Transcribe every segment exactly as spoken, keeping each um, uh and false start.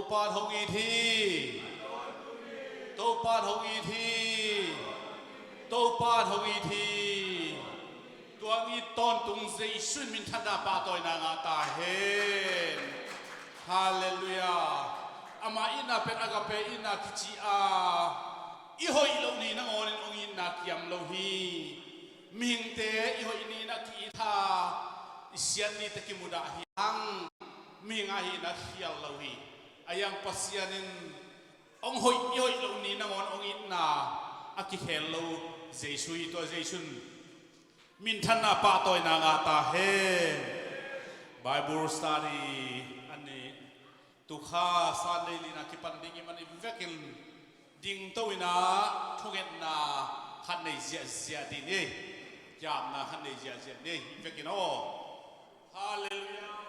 Topa'n hong it hi. Topa'n hong it hi. Topa'n hong it hi. Tua hong it tawntung Jesu in minthanna pahtawina ngah ta hen. Halleluiah. Ama itna pen agape itna kici a, i hoih loh ni nangawnin hong itna kiam lo hi. Mihingte i hoih ni-in a ki-it a, i siat ni teh kimudah hi hang. Mihing a hihna khial lo hi. A iang Pasian in hong hoih, i hoih loh ni nangawn hong itna a kikhel lo Jesu hi. Tua Jesu in minthanna pahtawina ngah ta hen. Bible study a nih. Tukha Sunday lina kipan ding i hih manin vekin dingto in a thungetna khat nei ziahziah ding ni. Kiamna khat nei ziahziah ni. Vekin aw. Halleluiah.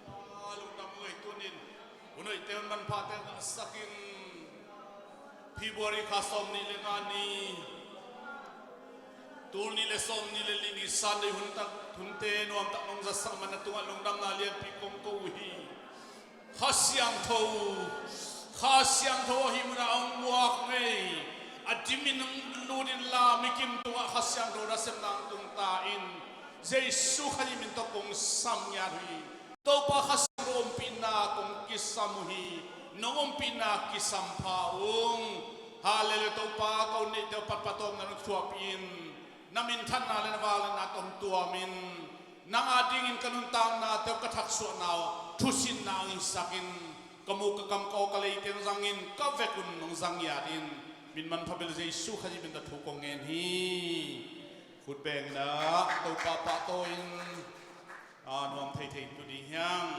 Halleluiah. Lungdam ngei tunin. Hun hoihte, hun manphate ngahsak in. February kha sawmnih le nga ni. Tul nih le sawmnih le li ni Sunday hun tak, hunte nuam tak nong zatsak man a tungah lungdamna lianpi kong ko uh hi. Kha Siangtho, Kha Siangtho ahi munah hong muak ngei, a dimin hong lut inla, mikim tungah Kha Siangtho nasepna hong tung ta in, Jesu Khazih min tawh kong sam ngiat uh hi. Topa Kha Siangtho ompihna kong kisam uh hi. Nong ompihna kisam pha ung. Halleluiah. Topa, ka hun neihte uh patpat tawpna nong thuahpih in, na minthanna le na vangliatna tawh hong tuam in, nang a dingin ka nuntaknate uh, ka thaksuahna uh thusinna hong hisak in, ka muk ka kam ka aw ka leite hong zangin, ka vek un hong zang ngiat in, min manpha bel Jesu Khazih min tawh thu kong ngen hi. Khut beng in a, Topa pahtawi in, a nuam theithei tu ding hi hang.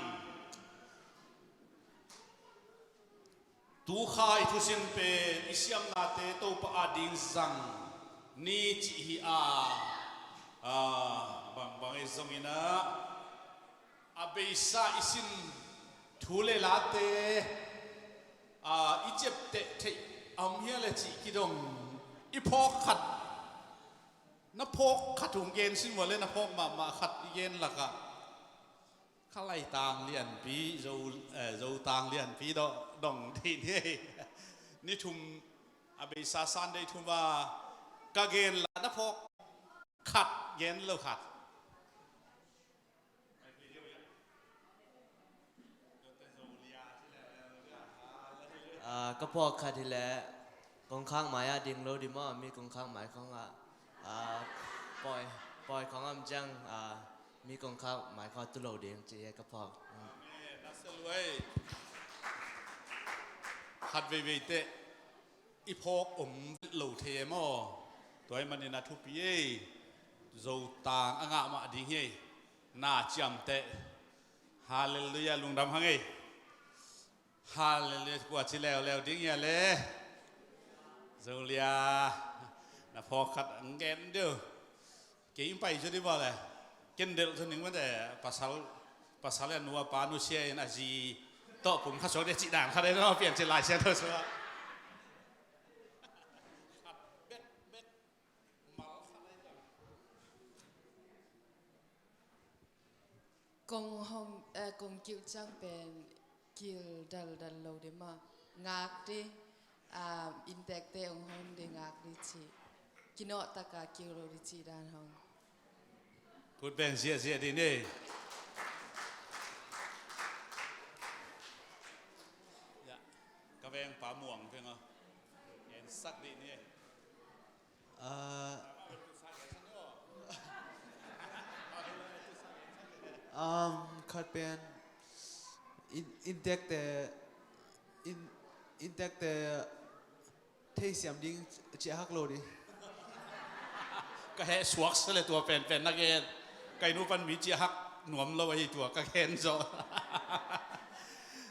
Tukha i thusin pen i siamnate Topa ading zang ni cih hi a, a, bangbang ei zongin a, a beisa i sin thu le late, a, i ciapteh theih a om hia le cih kidong i phawk khat, na phawk khat hong gen sin vua le, na phawk mahmah khat i gen lakah Kha Laitang lianpi, Zo, eh, Zotang lianpi dong, dong dih ni. Ni thum, a beisa Sunday thum a ka gen la, na phawk khat, gen lo khat. Ah, ka phawk khat hi leh, kongkhak mai-ah ding lo ding maw, mi kongkhak mai khawngah, ah, pawi, pawi khawng om ciang, ah, mi kongkhak mai khawng tu lo ding ci hi ka phawk. Amen. Na sia luai. Khat veivei teh i phawk om lo thei e maw. Tua ahih manin a thupi ei. Zotang a ngah mah ding hi ei. Na ciamteh. Halleluiah, lungdam hang ei. Halleluiah, kua ci leuleu ding hia le. Zolia, na phawk khat ang gen deuh. Kei in pai zaw dih bawle. Ken delh zaw ning mate, pasal, pasal a nu a pa nusia in a zi tawh pum kha suak dih cih dan kha dih no pian ci Lai Siangtho sua. Kong hong, eh, kong kilh ciang pen kilh daldal lo dih maw. Ngak dih, ah, inntekte hong hong dih ngak dih cih. Kinawh taka kilh lo dih cih dan hong. Khut beng ziahziah dih ni. Ya, ka vengpa muang veng aw. Ngensak dih ni. Ah, um, khat pen in, inntekte, in, inntekte theisiam ding ciahhak lo dih. Ka heh suak sia le tua penpen na gen. Ka inn uh pan mi ciahhak nuam lo ahi tua ka gen zaw.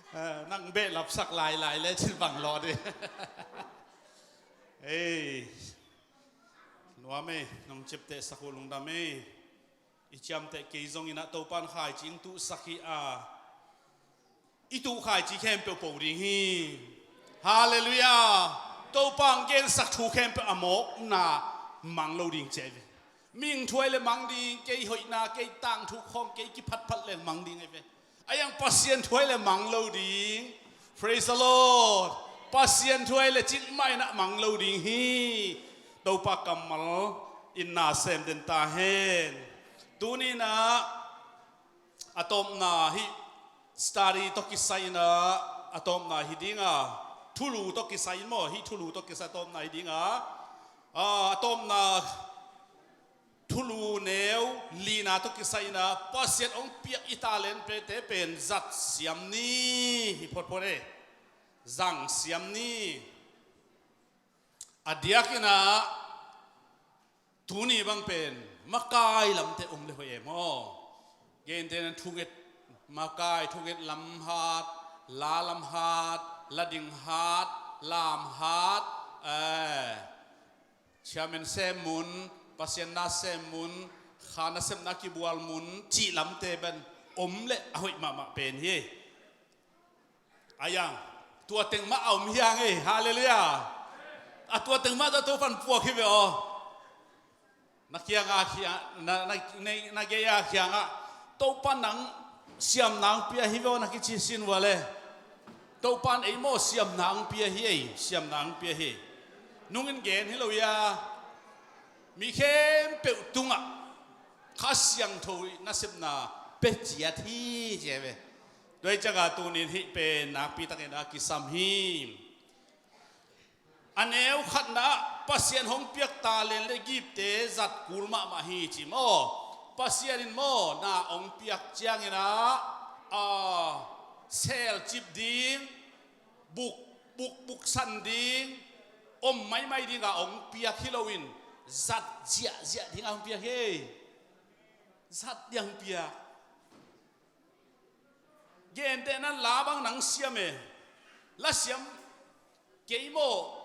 Eh, nang behlapsak lailai le cin bang lawh dih. Ei. Nuam ei, nong ciaptehsak uh lungdam ei. I ciamteh kei zongin ah Topa'n khaici hong tuhsak hi a, i tuh khaici khempeuh po ding hi. Halleluiah. Topa'n gensak thu khempeuh a mawkna mang lo ding ci ahi ve. Mihing thu ahi le mang ding, kei hoihna, kei tangthu khawng, kei kiphatphat le mang ding ahi ve. A iang Pasian thu ahi le mang lo ding. Praise the Lord. Pasian thu ahi le cik mah in ah mang lo ding hi. Topa kammal in na sem den ta hen. Tuni in ah a tawpna hih study tawh kisai in ah a tawpna hi ding a, thulu tawh kisai in maw, hih thulu tawh kisai a tawpna hi ding a, a tawpna thulu neu lina tawh kisai in ah Pasian hong piak i talent pete pen zat siam ni. Hi photphot e. Zang siam ni. A diak in ah tuni bang pen makai lamte om le hoih e maw? Gentehna thunget, makai thunget lam hat, la lam hat, la ding hat, lam hat, eh, chairman sem mun, Pasian na sem mun, kha nasepna kibual mun cih lamte pen om le a hoih mahmah pen hi. A yang, tua teng mah a om hi hang ei. Halleluiah. A tua teng mah tawh Topan puak hi ve aw. Na kianga kia, na, na, na, na gei-a kiangah Topan nang siamna hong pia hi ve aw na kici sin ua le. Topan ei maw siamna hong pia hi ei, siamna hong pia hi. Nungin gen hi lo ia, mi khempeuh tungah Kha Siangtho nasepna pia ciat hi ci ve. Tua hi ciangah tunin hih pen nakpi takin a kisam hi. A neu khatna ah Pasian hong piak talent le giftte zat kul mahmah hi ci maw? Pasian in maw na hong piak ciangin ah, a, selcip ding, buk, buk, buksan ding, om maimai ding a hong piak hi loin zat ziahziah ding a hong piak hi. Zat ding a hong piak. Gentehna la bang nang siam e. La siam kei maw,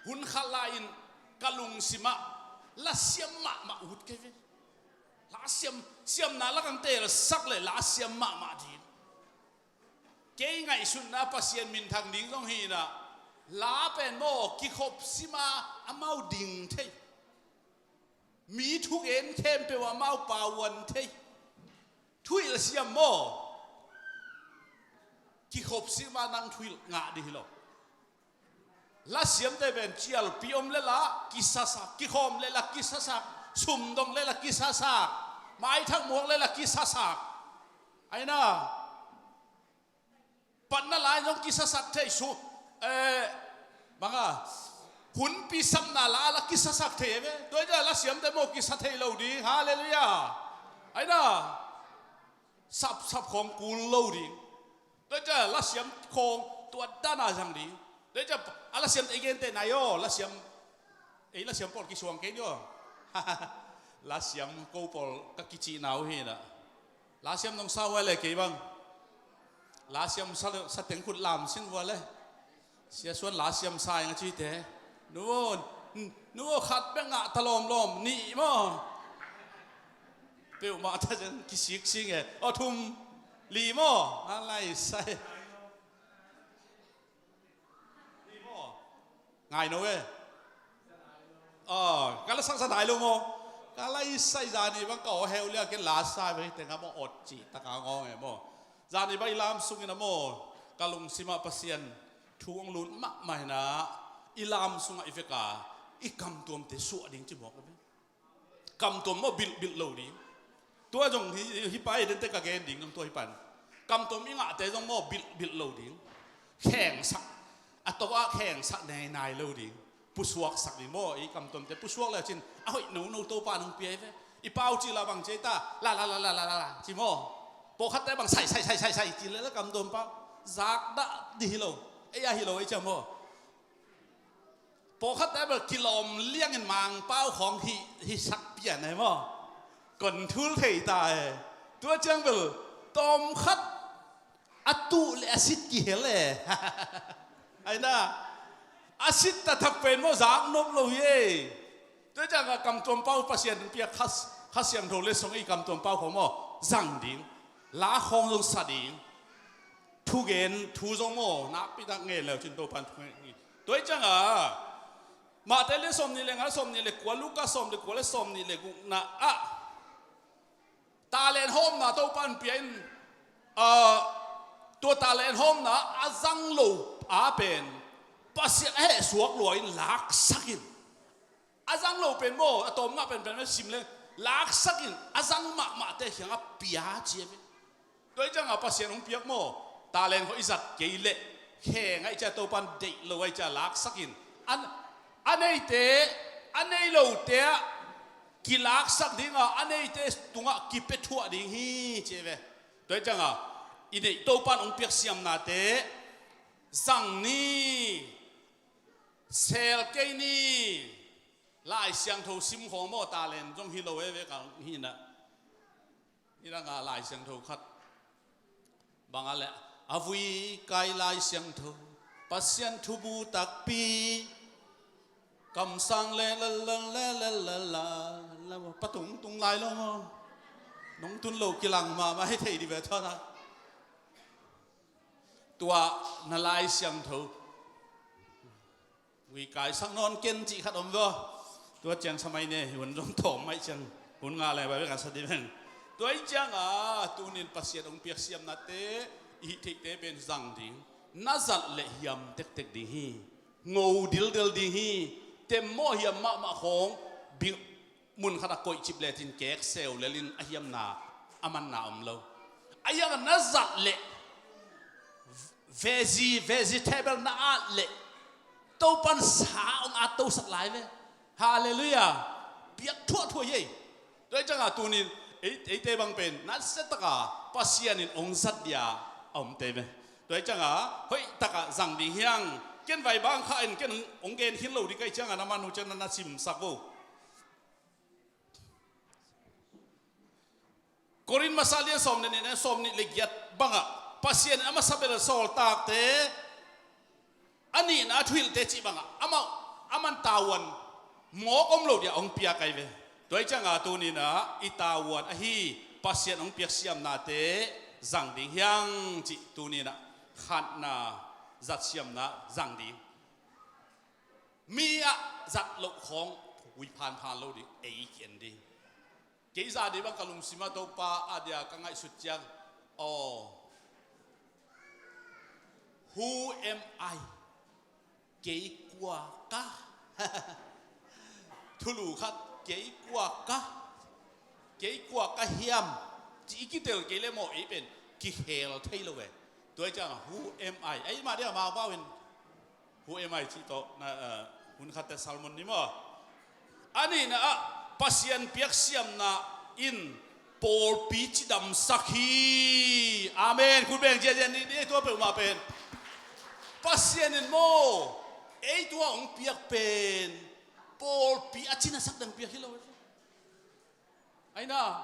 hun khat lai-in ka lungsimah la siam mahmah ut kei ve. La siam, siamna lakang telsak le la siam mahmah ding. Kei ngaihsutna Pasian minthang ding zong hi in ah, la pen maw kikhop sima amau ding thei. Mi thugen khempeuh amau pauan thei. Thuhilh siam maw? Kikhop sima nang thuhilh ngah ding hi lo. La siamte pen cialpi om le la kisasak, kikhawm le la kisasak, sumdong le la kisasak, maithak muak le la kisasak. Aina, patna lai zong kisasak thei su, eh, banga, hunpi sapna la la kisasak thei ve. Tua hi ciah la siamte maw kisa thei lo ding. Halleluiah. Aina, sapsap khawng kul lo ding. Tua hi ciah la siam khawng tua dana zang ding. Tua hi ciah a la siamte i gente nai aw, la siam, ei la siam pawl kisuang kei ni aw. La siam ko pawl ka kicihna uh hi na. La siam nong sa uh a le kei bang. La siam sa, sa teng khut lam sin uh a le. Sia Suan la siam sa ing a cite. Nu aw, nu aw khat bek ngah ta lawmlawm, nih maw? Peuhmah ta ciang kisik sing e. Aw thum, li maw? A lai sai. Li maw? Ngai no e. Aw, ka la sak sa nai lo maw? Ka la i sai zani bang ka aw heu lia ken la sa bang hi teng a maw ot cih taka ngawng e maw? Zani bang i lam sungin a maw? Ka lungsimah Pasian thu hong lut mahmah hi na, i lam sungah i veka i kamtuamte suah ding ci mawk a ve. Kamtuam maw bilhbilh lo ding. Tua zong hi, hi pa i dente ka gen ding zong tua hi pan. Kamtuam i ngahte zong maw bilhbilh lo ding. Khengsak, a to ah khengsak nainai lo ding. Pusuaksak ding maw, i kamtuamte pusuak le cin a hoih nono Topa nong pia hi ve. I pau ci la bang ci ta la la la la ci maw? Pawlkhatte bang sai sai sai sai sai ci le la kamtuam pau zakdah dih hi lo. Ei a hi lo ei cia maw? Pawlkhatte bel kilawm liangin Mangpau khawng hih, hih sak pian e maw? Kon thul thei ta e. Tua ciang bel tawmkhat a tuh le a sit kihel e. Aina a sit taktak pen maw zak nop lo hi e. Tua ciang a kamtuam pau Pasian piak Kha, Kha Siangtho le song i kamtuam pau khawng maw zang ding. La khawng zong sa ding. Thugen thu zong maw nakpitak ngen leu cin Topan thu ngen hi. Tua hi ciangah Mate le sawmnih le nga, sawmnih le kua, Luka sawm le kua le sawmnih le gukna ah talent hawmna Topan pia in, ah, Tua talent hawmna a zang lo a pen Pasian a hehsuak lua in laksak in. A zang lo pen maw, a tawm ngah pen pen sim leng laksak in, a zang mahmahte kiangah pia ci a ve. Tua hi ciangah Pasian hong piak maw, talent khawng i zat kei leh, khe ngaih cia Topan deih lo ahi cia laksak in. A, a neite, a nei lote ah kilaksak ding a, a neite tungah kipia thuah ding hi ci a ve. Tua hi ciangah i neih Topan hong piak siamnate zang ni, sel kei ni. Lai Siangtho sim khawng maw, talent zong hi lo e ve ka hi na. Hi na nga Lai Siangtho khat bang a leh, a vui kai Lai Siangtho, Pasian thubu takpi, kamsang le la la la la la la la, patung tung lai lo maw. Nong tun lo kilang mahmah hi thei di ve thawn a. Tua na Lai Siangtho vui kaisak nawn ken cih khat om ve. Tua ciang samai ne, hun zong tawm mai ciang, hun ngah leng bai bek a sa di veng. Tua hi ciangah tunin Pasian hong piak siamnate i hih theihte pen zang ding. Na zat leh hiam tektek ding hi. Ngo dildel ding hi. Temmawh hiam mahmah khawng bing mun khat a koihcip le cin kek seu lel in a hiamna a manna om lo. A hiang a na zat leh veggie, vegetable na at leh Topan sa hong at tosak lai ve. Halleluiah. Piak thuahthuah hi ei. Tua hi ciangah tunin ei, eite bang pen nasia taka Pasian in hong zat dia a omte ve. Tua hi ciangah hoih taka zang ding hiang. Ken vai bang kha in ken hong gen khin lo ding ka hih ciangah na man uh ciang na na simsak uh. Korin masa lian sawm le nih, sawm nih le giat bangah Pasian in a masa bel sawltakte a nihna a thuhilhte cih bangah amah, aman tavuan mawk om lo dia hong piak ahi ve. Tua hi ciangah tuninah i tavuan ahi Pasian hong piak siamnate zang ding hiang cih tuninah khatna zat siamna zang ding. Mi ah zat loh khawng ui phanphan lo ding, ei ki-en ding. Kei za dih bang ka lungsim ah Topa a dia ka ngaihsut ciang, aw, who am I? Kei kua ka? Thulu khat, kei kua ka? Kei kua ka hiam? Ci i kitel kei le maw ei pen kihel thei lo ve. Tua hi ciangah who am I? Ei mah dia mah bau in who am I cih tawh na, uh, hun khatte sermon ni maw? A nihna ah Pasian piaksiamna in pawlpi cidamsak hi. Amen. Khut beng ziahziah ni, ni tua peuhmah pen Pasian in maw ei tua hong piak pen pawlpi a cinasak dang piak hi lo. Aina,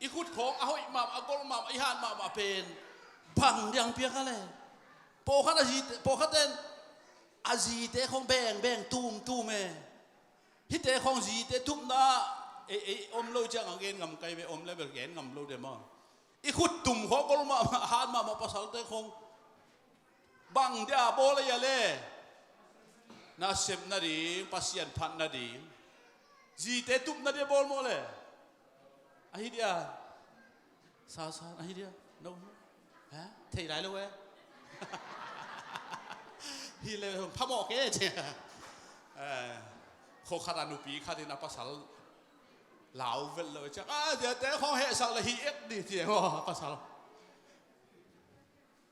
i khut khawng a hoih mahmah, a gol mahmah, i hat mahmah pen bang diang piak a le? Pawlkhat a zite, pawlkhat ten a zite khawng beng beng tum tum e. Hihte khawng zite tupna ei, ei om lo ciang a gen ngam kai ve, om le bel gen ngam lo de maw? I khut tum khawng gol mahmah, a hat mahmah pasalte khawng bang dia bawl a hia le? Nasep nading, Pasian phat nading. Zite tup nadia bawl maw le? Ahi dia. Sa sa ahi dia. No. Ha? Thei lai lo e. Hi le phamawh ke cia. Eh, kho khat a nupi khat in a pasal lau vet lo cia. Ah, ziate khawng hehsak le hi ek di cia. Oh, pasal.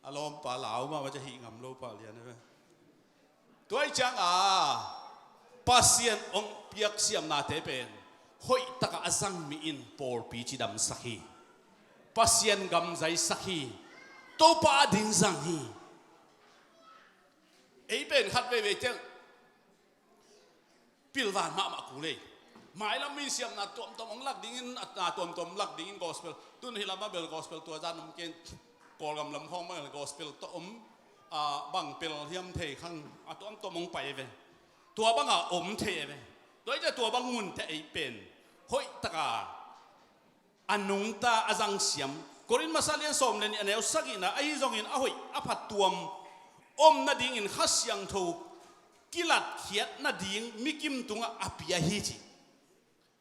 A lawmpa lau mahmah cia, hih ngam lo pah lian e. Tua hi ciangah Pasian hong piak siamnate pen hoih takah a zang mi in pawlpi cidamsak hi. Pasian gam zaisak hi. Topa a ding zang hi. Ei pen khat veivei ciang pilvan mahmah kul ei. Mailam mi siamna tuamtuam hong lak dingin, a, na tuamtuam lak dingin gospel. Tun hih lamah bel gospel tua zan om ken, Kawlgam lam khawng bang gospel tawh om, a, bang pel hiam thei khang, a tuamtuam hong pai ve. Tua banga om thei ve. Tua hi ciah tua bang ngunte ei pen hoih taka a nungta a zangsiam. Korin masa lian sawm le nih a neu sagihna, ahi zongin a hoih a phattuam om nadingin Kha Siangtho kilatkhiat nading mikim tungah a pia hi ci.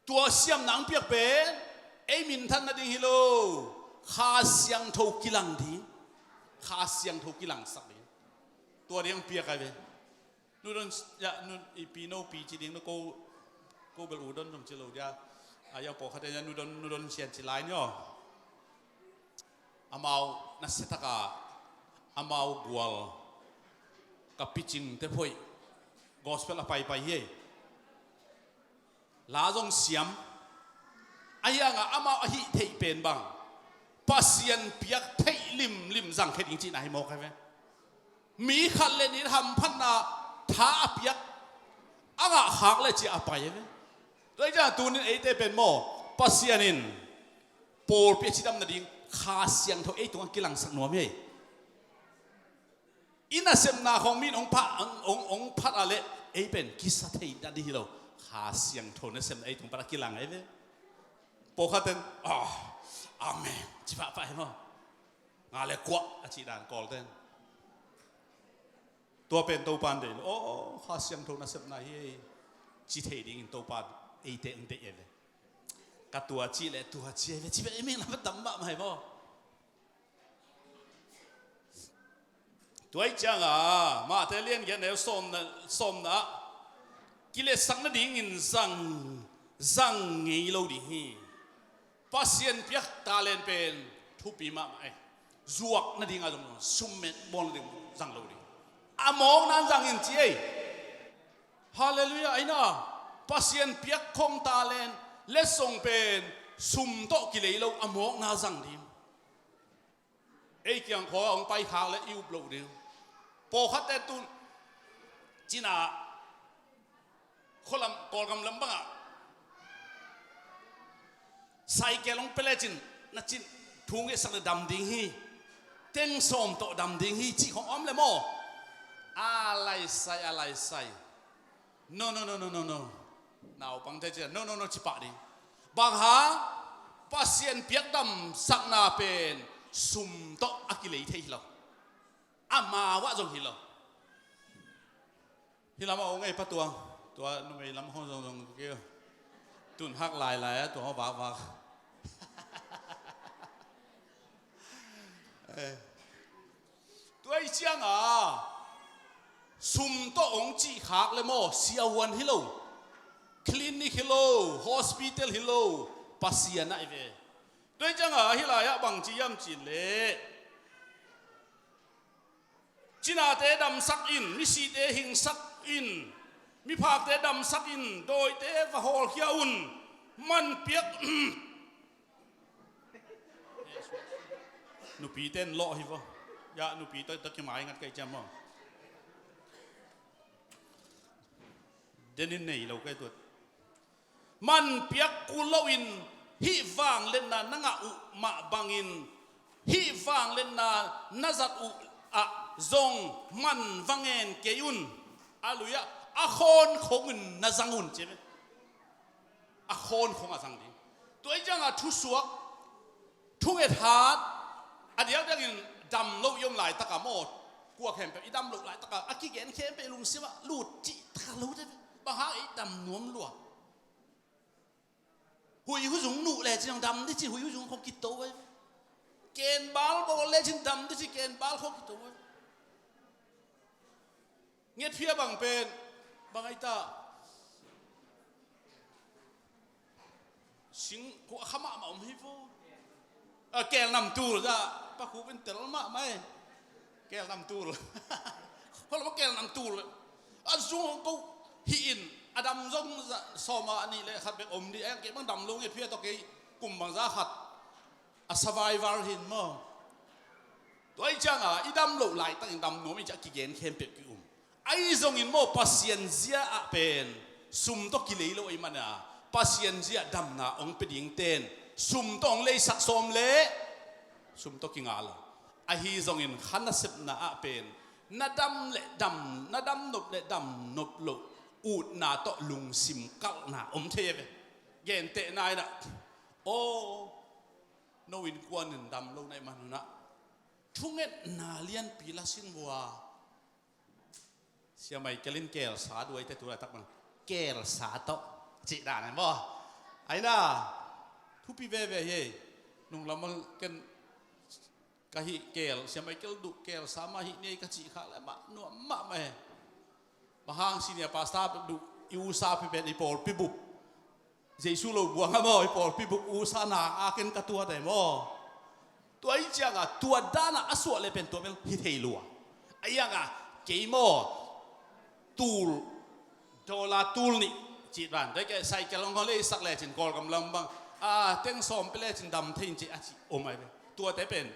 Tua siamna ang piak pen ei minthan nading hi lo. Kha Siangtho kilang ding, Kha Siangtho kilangsak ding. Tua ding piak ai ve. Nu don, ya, nu, i pi no pi ci ding no ko, ko bel u don zong ci lo dia. A, ya pawlkhat ya nu don, nu don sian ci lai ni aw. Amau na setaka, amau gual ka picing te phoih. Gospel a paipai hi ei. La zong siam. Ahi hangah amau a hih theih pen bang, Pasian piak theih limlim zangkhia ding cihna hi mawk ai ve. Mi khat le nih hamphatna tha a piak, a ngah khak le cia a pai ai ve. Tua hi ciang tunin eite pen maw, Pasian in pawlpi a cidam nading Kha Siangtho ei tungah kilangsak nuam hi. I nasepna khawng min hong phat, hong, hong, hong phat a leh ei pen kisa thei dan ding hi lo. Kha Siangtho nasepna ei tung pan a kilang ai ve. Pawlkhat ten, ah, amen ci pahpah hi maw. Nga le kuah a cih dan Kawl ten. Tua pen Topan deih lo. Oh, Kha Siangtho nasepna hi ei, ci thei dingin Topan eite hong deih ai ve. Ka tua cih le tua ci ai ve, ci ve ei meng lam a tam mahmah hi maw. Tua hi ciangah Mate lian giat neu sawmna, sawmna ah, kiletsakna dingin zang, zang ngei lo ding hi. Pasian piak talent pen thupi mahmah ei. Zuak nading a zong, summet bawl nading zang lo ding. A mawkna zangin ci ei. Halleluiah, aina. Pasian piak khong talent letsong pen sum tawh kilei lo, a mawkna zang ding. Ei kiang khua hong paikhak le i up loh ding. Pawlkhatte tun cina khualam Kawlgam lam bangah cycle hong pia lecin na cin thung e sak le dam ding hi. Teng sawm tawh dam ding hi cih khong om le maw. A laisai, a laisai. No, no, no, no, no, no. Naupangte ci, no, no, no, ci pah ding. Bang hang? Pasian piak damsakna pen sum tawh a kilei thei hi lo. Amau ah zong hi lo. Hi lam a ong ei pa tuang. Tua numei lam hong zong zong kei. Tun hak lai lai a tua hong vak vak. Eh. Tua hi ciangah sum tawh hong cih khak le maw, siavuan hi lo, clinic hi lo, hospital hi lo, Pasian ahi ve. Tua hi ciangah hih lai-ah bang ci hiam cih leh, cinate damsak in, misite hingsak in, miphakte damsak in, dawite va hawlkhia un, manpiak Nupite in lawh hi vaw. Ya, nupi tawh, tawh kimai ngat kei ciam maw. Denin nei lo kei tuat. Man piak kul loin hih vangliatna na ngah uh mah bangin hih vangliatna na zat uh ah zong man va ngen kei un. A lui ah a khawn khongin na zang un ci ve. A khawn khong a zang ding. Tua hi ciangah thusuak, thunget hat, a diakdiakin dam lo i om laitakah maw, kua khempeuh i dam loh laitakah a kigen khempeuh lungsimah lut cih taka lo te ve. Bang hang ei dam nuam lua. Huih huzung nuh lecin dam dih cin huih huzung khong kito ai. Kenbal bawl lecin dam dih cin kenbal khong kito ai. Ngetphia bang pen bang aita sing ko a kha mahmah om hi vaw. A, kelnam tul za pakhup in tel mahmah e. Kelnam tul. Kholama kelnam tul a zung ko hi in a dam zong za sawma a nih le khat bek om dih a, kei bang dam lo ngetphia tawh kei kum bang za khat a survivor hin maw. Tua hi ciangah i dam loh laitakin dam nuam i ciah kigen khempeuh ki-um. Ahi zongin maw Pasian zia ah pen sum tawh kilei lo ahi mana Pasian zia damna hong pia dingten sum tawh hong leisak sawm leh sum tawh kinga lo. Ahi zongin kha nasepna ah pen na dam le dam, na dam nop le dam nop loh utna tawh lungsim kalhna om thei a ve. Gentehna inah aw, no innkuan in dam lo na ih man hunah thungetna lianpi la sin vua. Siamai kelin kelsa duaite tu laitak bang kelsa tawh cih dan maw. Aina thupi veve hi ei. Nunglam a ken Ka hih keel, siamah i keel duh keel sa mah hih ni ka cih khak le mah nuam mahmah e. Bang hang senior pastor duh i usa pi pen i pawlpi bup. Jesu lo buang a maw, i pawlpi bup usa na a ken ka tuat e maw. Tua i cianga tua dana a suah le pen tua bel hi thei lua. A ianga kei maw, tul, dollar tul nih cih dan. Tua i ke cycle hong le i sak lecin Kawlgam lam bang a teng sawm pe lecin dam thei in cih a cih om ai ve. Tuate pen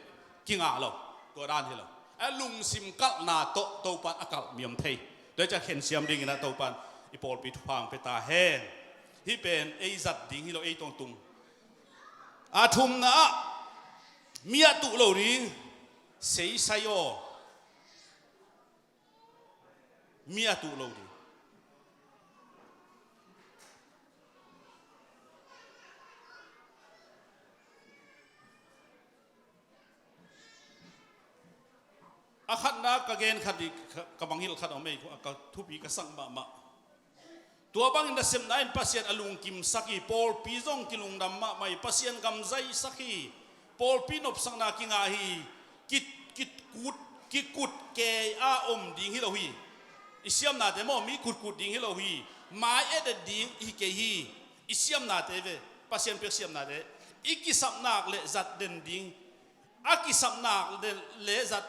kingah lo, tua dan hi lo. A lungsim kalhna tawh Topan a kalh mi om thei. Tua i ciah khensiam dingin a Topan i pawlpi thupha hong pia ta hen. Hih pen ei zat ding hi lo, ei tongtung. A thumna ah mi a tuh lo ding, seisai aw. Mi a tuh lo ding. A khatna ka gen khat ding, ka, ka bang hilh khat om ei, ka thupi ka sak mahmah. Tua bangin nasepna in Pasian a lungkimsak hi, pawlpi zong kilungdam mahmah hi, Pasian gam zaisak hi, pawlpi nopsakna kingah hi, ki, kikut, kikut kei a om ding hi lo hi. I siamnate maw, mi kutkut ding hi lo hi, mai etet ding hi kei hi. I siamnate ve, Pasian piak siamnate, i kisapnak le zat den ding, a kisapnak le, le zat,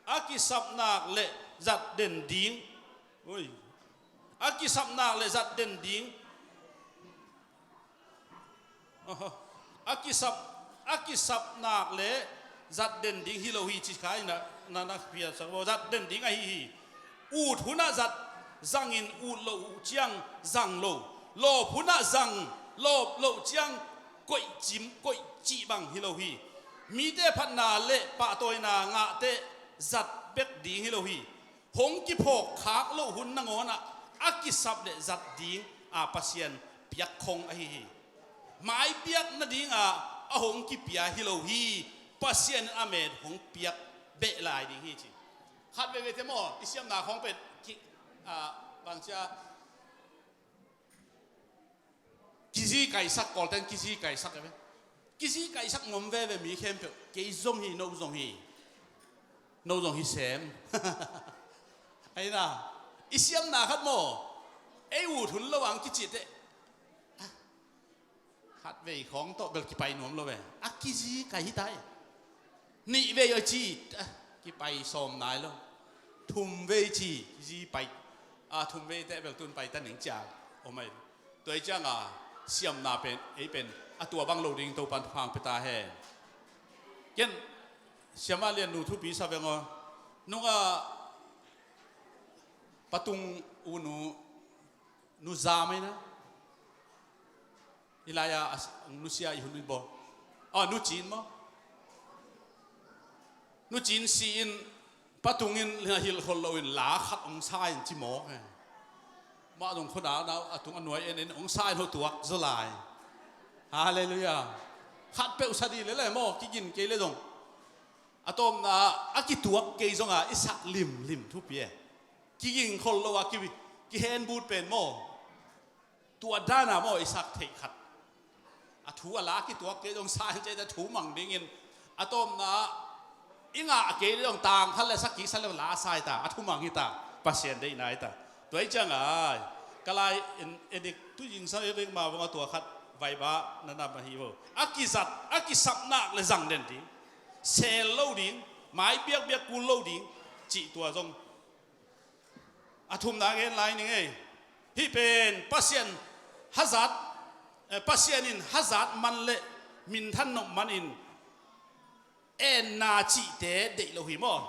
a kisapnak le zat den ding. Ui. A kisapnak le zat den ding. Oho. A kisap, a kisapnak le zat den ding hi lo hi ci kha in na, na, na pia sa, zat den ding ahi hi. Ut hunah zat zangin ut loh uh ciang zang lo. Lawp hunah zang, lawp loh ciang koih cim, koih cih bang hi lo hi. Mite phatna le pahtawina ngahte zat bek ding hi lo hi. Hong kiphawk khak loh hun nangawnah a kisap le zat ding a Pasian piak khong ahi hi. Mai piak nadinga a hong kipia hi lo hi. Pasian in a met hong piak beh lai ding hi ci. Khat veivei te maw, i siamna khong pen ki, a, bangcia, kizi kaisak, Kawlten kizi kaisak e ve. Kizi kaisak ngom veve mi khempeuh, kei zong hi, no zong hi. No zong hi sem. Aina, i siamna khat maw, ei ut hun lo ang kicite. Khat vei khawng tawh bel kipai nuam lo ve. A kizi kai hi ta e. Nih vei aw ci, a, kipai sawm nai lo. Thum vei ci, kizi pai. A, thum vei teh bel tun pai ta ning cia om ai. Tua i cianga siamna pen, ei pen a tua bang lo ding Topan thupha hong pia ta hen. Ken siamah lian nu thupi sa veng aw. Nunga patung u nu, nu Za mai na. I lai-a a s-, nusia i hun in bawl. A, nu Cin maw? Nu Cin si-in patung in hilh khol loin la khat hong sa in ci mawk e. Mah zong khona a tung a nuai en en hong sa in hotuak zaw lai. Halleluiah. Khat peuh sa dih lel e maw, kigin kei le zong. A tawpna a kituak kei zonga i sak limlim thupi e. Kiging khol lo a ki, kihenbut pen maw. Tua dana maw i sak theih khat. A thu a la kituak kei zong sa in cei ta thu mang dingin a tawpna i ngah kei zong tang khat le sak kik sa le la sa hi ta, a thu mang hi ta, Pasian deihna hi ta. Tua i ciang ai ka lai in edik tu zing sa edik ma vong a tua khat vaiba na nam ahi vo. A kizat, a kisapnak le zang den ding. Sel lo ding, mai biakbiak kul lo ding, cih tua zong a thumna gen lai ning ei. Hih pen Pasian hazat, eh, Pasian in hazat man le minthan nop man in enna cihte deih lo hi maw?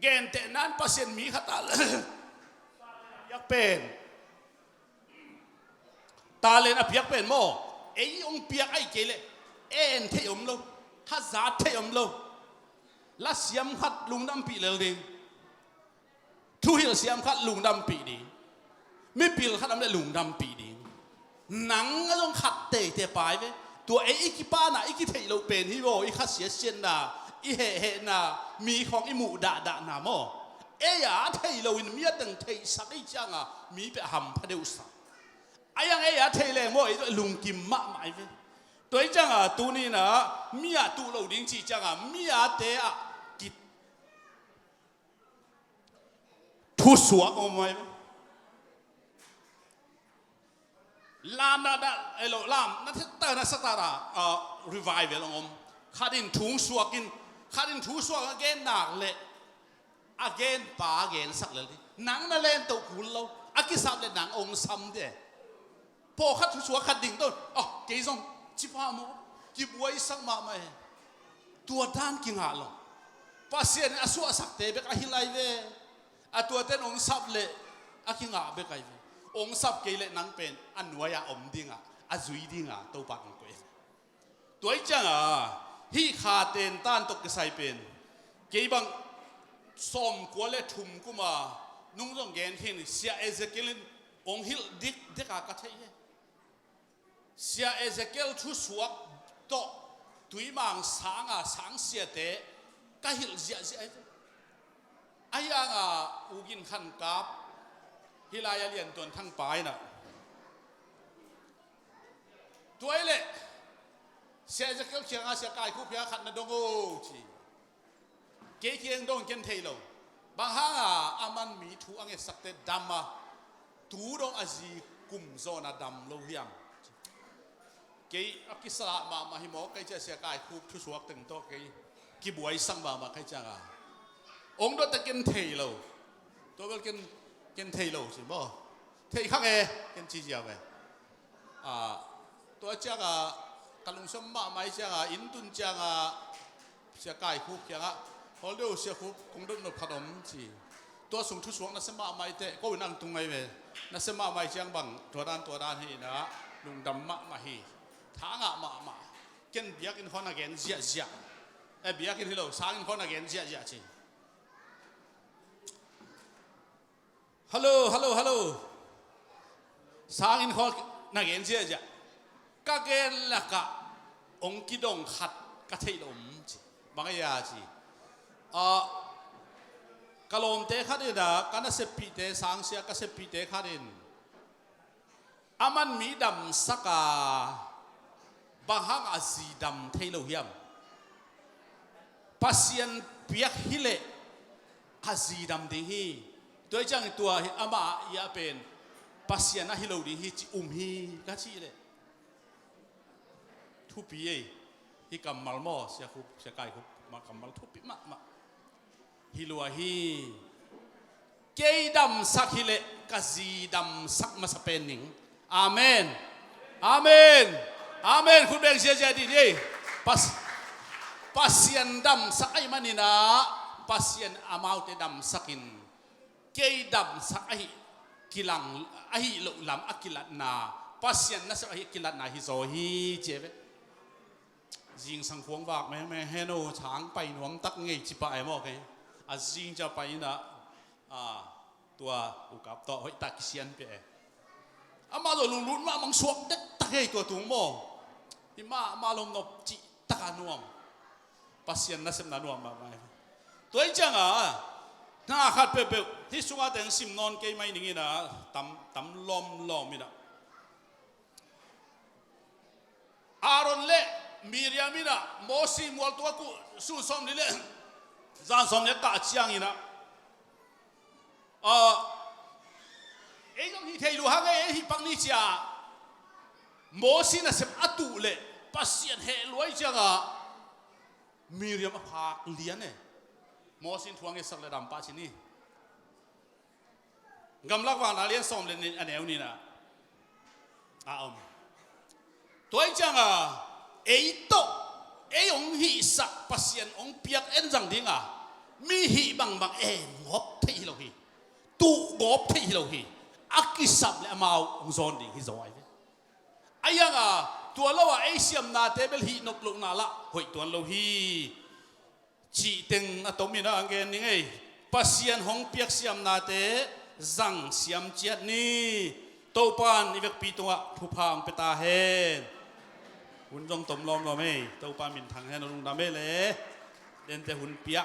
Gentehna in Pasian mi khat a piak pen, talent a piak pen maw? Ei hong piak ahi kei leh en theih om lo, hazat theih om lo. Lasiam khat lungdampih lel ding. Thuhilh siam khat lungdampih ding. Mipil khat om le lungdampih ding. Nang a zong khat teitei pai ve. Tua ei i kipana i kitheih loh pen hi vaw, i khasiatsiatna, i hehhehna, mi khawng i muh dahdahna maw? Ei a thei loin mi a teng theihsak i cianga mi peh a hampha deuhsak. A iang ei a thei leng maw, ei lungkim mahmah i ve. Tua hi ciangah tuni-in ah mi-ah tuh lo ding cih ciangah mi-ate ah ki thusuak om mai. Lam na da elo lam na thetta na sata da, ah, revival ong om. Khat in thu suak in, khat in thu suak a gen nak leh a gen pa a gensak lel ding. Nang na len toh kul lo, a kisap leh nang ong sam de. Pawlkhat thusuak khat ding tawh, ah, kei zong ci pha maw, kibuaisak mahmah e. Tua dan kingah lo. Pasian in a suahsakte bek a hilh ai ve. A tuate in ong sap leh a kingah bek ai ve. Ong sap kei leh nang pen a nuai-ah om dingah, a zui dingah Topa in ong koih. Tua hi ciangah hih kha tentan tawh kisai pen kei bang sawmkua le thum kuma nung zong gen khin, Sia Ezekiel in ong hilh dikdik a ka thei hi. Sia Ezekiel thusuak tawh tuimang sanga sangsiate ka hilh ziahziah hi. Ahi hangah U Gin Khan Kap hih lai-a Lian Tuan Thang pa in ah, tua hi leh Sia Ezekiel kiangah Sia Kai Khup kiangah khat na dong o ci. Kei kiang dong ken thei lo. Bang hangah aman mi thu a ngetsakte dam a, tu dong a zi kum zawn a dam lo hiam? Kei a kisalah mahmah hi maw, kei cia Sia Kai Khup thusuak teng tawh kei kibuaisak mahmah kei ciangah ong dot a ken thei lo. Tua bel ken, ken thei lo ci maw? Thei khang e, ken ci ziau e. Ah, tua ciangah ka lungsim mahmah hi ciangah inn tun ciangah Sia Kai Khup kiangah, hol deuh Sia Khup, kong dot nop khat om ci. Tua sung thusuak nasia mahmah hi teh, ko in ang tung ngai ve. Nasia mahmah hi ciang bang, tua dan, tua dan hi inah, lungdam mahmah hi. Tha ngah mahmah. Ken biakinn khawng na gen ziahziah. Eh, biakinn hi lo, sanginn khawng na gen ziahziah ci. Hello, hello, hello. Sanginn khawng na gen ziahziah. Ka gen lakah ong kidong khat ka theih lo om ci. Bang a hia ci. Ah, ka lawmte khat in ah, ka naseppihte, sangsia ka seppihte khat in, aman mi damsak a, bang hang a zi dam thei lo hiam? Pasian piak hileh a zi dam ding hi. Tua hi ciang tua hi amah a ia pen Pasian a hi lo ding hi ci um hi ka cih leh. Thupi ei. Hi kammal maw, Sia Khup, Sia Kai Khup, ma kammal thupi mahmah. Hi lua hi. Kei damsak hileh ka zi damsak masa pen ning. Amen. Amen. Amen. Khut beng ziahziah dih ni ei. Pas-, Pasian damsak ahih manin ah, Pasian amaute damsakin, kei damsak ahi kilang, ahi loh lam a kilatna, Pasian nasep ahi kilatna hi zaw hi ci ve. Zingsang khuang vak mengmeng hen o, sang pai nuam tak ngei ci pah e maw kei. A zing cia pai inah, a, tua ukap tawh hoih tak kisian pia e. Amah zaw lunglut mahmah suak dektak hei tua tung maw. Hi mah, mah lom nop cih tak a nuam. Pasian nasepna nuam mahmah e. Tua hi ciangah, na khat peuhpeuh, hih sungah teng sim nawn kei mai ning inah, tam, tam lawmlawm inah. Aaron le Miriam inah Mosi mual tungah kuh sun sawmli le zan sawmli a kah ciang inah, ah, ei zong hih thei lua hang ei, ei hih pak ni cia Mosi nasep a tuh leh Pasian heh lua hi ciangah Miriam a phak lian e. Mosi in thu a ngetsak le dam pah ci ni. Gamlak Vang a lian sawm le nih a neu nih inah a om. Tua hi ciangah ei tawh, ei hong hihsak Pasian hong piak en zang dingah mi hih bangbang en ngawp theih hi lo hi. Tuh ngawp theih hi lo hi. A kisap le amau hong zawn ding hi zaw ai ve. A hiangah tua lo ah ei siamnate bel hih nop lohna lah hoih tuan lo hi. Cih teng a tom inah ang gen ning ei. Pasian hong piak siamnate zang siam ciat ni. Topa in i vekpi tungah thupha hong pia ta hen. Hun zong tom lawmlawm ei. Topa minthang hen, lungdam ei le. Dente hun piak